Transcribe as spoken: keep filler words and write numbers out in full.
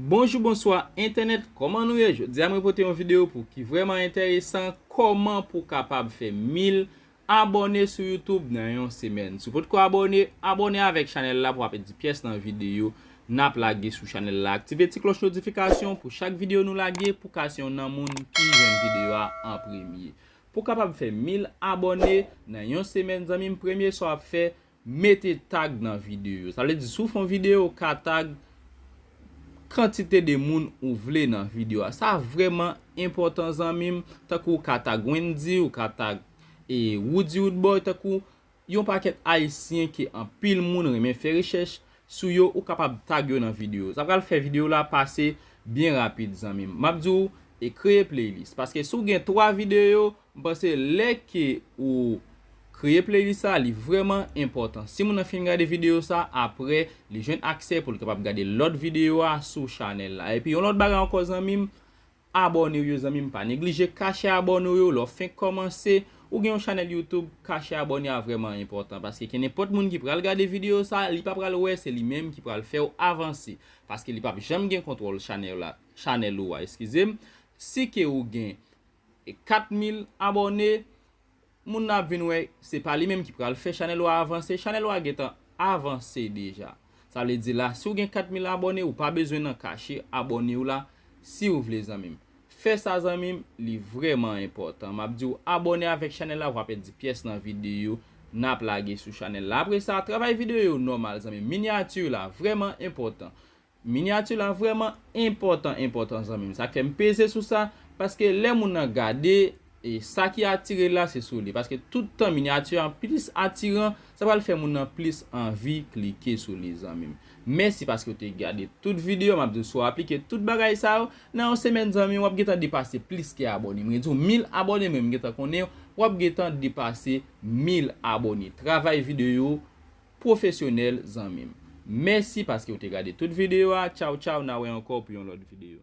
Bonjou, bonswa entènèt, kòman nou ye? Jodi a mwen pote yon videyo pou ki vrèman enteresan, kòman pou kapab fè mil abòne sou YouTube nan yon semèn. Si w potko abòne, abòne avèk chanèl la pou w pa pèdi pyès nan videyo n ap lage sou chanèl la. Aktive ti klòch notifikasyon pou chak videyo nou lage pou ka se youn nan moun ki jwenn videyo a an premye. Pou w kapab fè mil abòne nan yon semèn, zanmi m, premye sa w ap fè, mete tag nan videyo yo. Sa vle di, si w fè yon videyo, ou ka tag kantite de moun ou vle nan videyo a. Sa vrèman enpòtan, zanmi m. Tankou ou ka tag Wendy, ou ka tag e Woody Woodboy, tankou yon pakèt Ayisyen ke anpil moun renmen fè rechèch sou yo, ou kapab tag yo nan videyo. Sa pral fè videyo la pase byen rapid, zanmi m. M ap di w, e kreye playlist. Paske si w gen twa videyo, m panse lè ke ou kreye playlist sa, li vrèman enpòtan. Si moun nan fin gade videyo sa, apre, li jwenn aksè pou l kapab gade lòt videyo a sou chanèl la. Epi yon lòt bagay ankò, zanmi m, abòne w yo, zanmi m, pa neglije kache abòne w yo lè w fenk kòmanse. Ou gen yon chanèl YouTube, kache abòne a vrèman enpòtan, paske gen nenpòt moun ki pral gade videyo sa, li pa pral wè, se li menm ki pral fè w avanse, paske li p ap janm gen kontwòl chanèl la, chanèl ou a, eskize m. Si ke ou gen e kat mil abòne, moun nan ap vin wè se pa li menm ki pral fè chanèl ou a avanse, chanèl ou a gentan avanse deja. Sa vle di la, si w gen kat mil abòne, ou pa bezwen nan kache abòne w la, si w vle, zanmi m. Fè sa, zanmi m, li vrèman enpòtan. M ap di w abòne avèk chanèl la, w pa pèdi pyès nan videyo n ap lage sou chanèl la. Apre sa, travay videyo yo nòmal, zanmi m. Minyati la vrèman enpòtan. Minyati la vrèman enpòtan, enpòtan, zanmi m. Sa k fè m peze sou sa, paske lè moun nan gade, e sa ki atire l la, se sou li. Paske tout tan minyati an plis atiran, sa pral fè moun nan plis anvi klike sou li, zanmi m. Mèsi paske w te gade tout videyo. M ap di w, si w aplike tout bagay sa yo, nan yon semèn, zanmi m, w ap gentan depase plis ke abòne. Mwen di w, mil abòne, mwen, m gentan konnen, w ap gentan depase mil abòne. Travay videyo pwofesyonèl, zanmi m. Mèsi paske w te gade tout videyo a. Tchaw, tchaw, n a wè ankò pou yon lòt videyo.